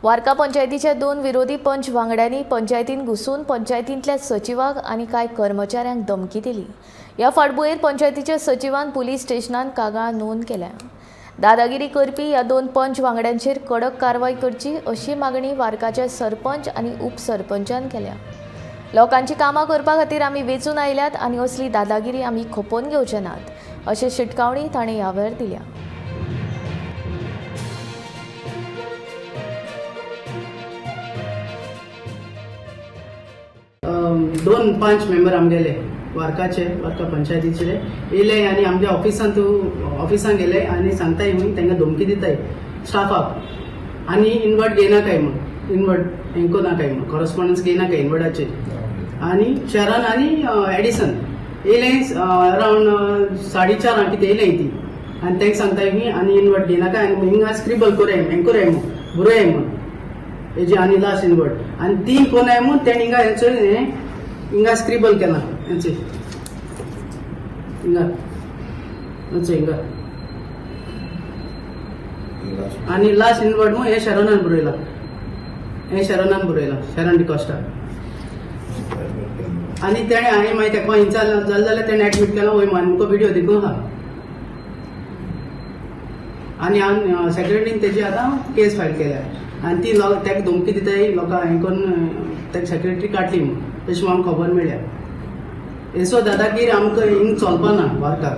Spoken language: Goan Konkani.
वार्का पंचायतीच्या दोन विरोधी पंच वांगड्यांनी पंचायतीन घुसून पंचायतींतल्या सचिवाक आनी कांय कर्मचाऱ्यांक धमकी दिली. ह्या फाटभुंयेर पंचायतीच्या सचिवान पुलीस स्टेशनान कागाळ नोंद केल्या. दादागिरी करपी ह्या दोन पंच वांगड्यांचेर कडक कारवाय करची अशी मागणी वार्काच्या सरपंच आनी उपसरपंचान केल्या. लोकांची कामां करपा खातीर आमी वेंचून आयल्यात आनी असली दादागिरी आमी खपोवन घेवचे नात अशी शिटकावणी ताणें ह्या वेळार दिल्या. दोन पांच मेंबर आमगेले वार्काचे, वार्का पंचायतीचे येयले आनी आमच्या ऑफिसान तूं ऑफिसान गेले आनी सांगताय म्हूण तांकां धमकी दिताय स्टाफाक आनी इनवर्ट घेयनाकाय म्हूण, इनवर्ट हेंको नाकाय म्हूण, कॉरस्पॉन्डन्स घेयनाकाय इनवर्टाचेर. आनी शरण आनी एडिसन येयले अरावंड 4:30 कितें येयले ती आनी तांकां सांगताय की आनी इनवर्ट घेयनाकाय आनी हिंगा स्क्रिबल कोराय, हें कोराय म्हूण, बरोय म्हूण हेजी आनी लास्ट इनवर्ट. आनी ती कोण आय म्हूण तेणें हिंगा हेंचो हें हिंगा स्क्रिबल केलां हेंचे हिंगा हेंचो हिंगा आनी लास्ट इनवर्ट म्हूण हें शरणान बरयलां, हें शरणान बरयलां, शरण डिकॉस्टा. आनी तेणें हांवें मागीर तेका हिंगा जालें जाल्यार तेणें एडमीट केलां वय आमकां विडियो देखून आहा. आनी हांव सेक्रेटरीन तेजी आतां केस फायल केल्या आनी ती लोक ताका धमकी दिताय लोकांक हें करून ताका सेक्रेटरी काडली म्हूण तशें आमकां खबर मेळ्ळ्या. येसो दादागिरी आमकां हिंग चलपाना वार्काक.